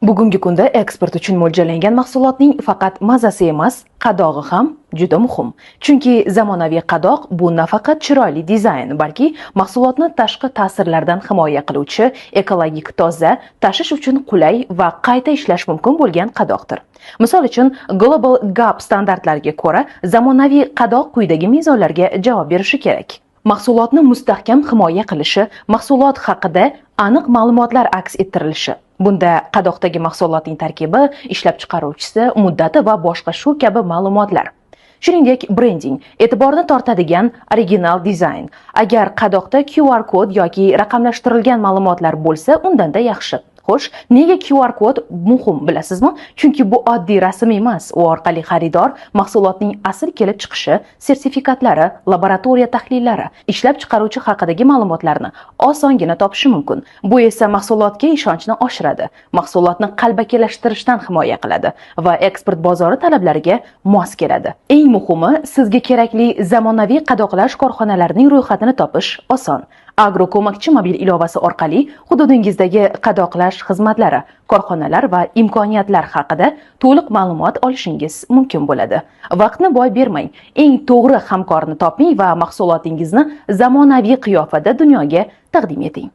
Bugungi kunda eksport uchun mo'ljallangan mahsulotning faqat mazasi emas, qadog'i ham juda muhim. Chunki zamonaviy qadoq bu nafaqat chiroyli dizayn, balki mahsulotni tashqi ta'sirlardan himoya qiluvchi, ekologik toza, tashish uchun qulay va qayta ishlash mumkin bo'lgan qadoqdir. Misol uchun, Global GAP standartlariga ko'ra, zamonaviy qadoq quyidagi mezonlarga javob berishi kerak. Mahsulotni mustahkam himoya qilishi, mahsulot haqida aniq ma'lumotlar aks ettirilishi. Bunda qadoqdagi mahsulotning tarkibi, ishlab chiqaruvchisi, muddati va boshqa shu kabi ma'lumotlar. Shuningdek, brending, e'tiborni tortadigan original dizayn. Agar qadoqda QR kod yoki raqamlashtirilgan ma'lumotlar bo'lsa, undanda yaxshi. Xo'sh, nega QR kod muhim, bilasizmi? Chunki bu oddiy rasm emas. U orqali xaridor mahsulotning asl kelib chiqishi, sertifikatlari, laboratoriya tahlillari, ishlab chiqaruvchi haqidagi ma'lumotlarni osongina topishi mumkin. Bu esa mahsulotga ishonchni oshiradi, mahsulotni qalbakilashtirishdan himoya qiladi va eksport bozori talablariga mos keladi. Eng muhimi, sizga kerakli zamonaviy qadoqlash korxonalarining ro'yxatini topish oson. Agro ko'makchi mobil ilovasi orqali hududingizdagi qadoqlash xizmatlari, korxonalar va imkoniyatlar haqida to'liq ma'lumot olishingiz mumkin bo'ladi. Vaqtni boy bermang, eng to'g'ri hamkorni toping va mahsulotingizni zamonaviy qiyofada dunyoga taqdim eting.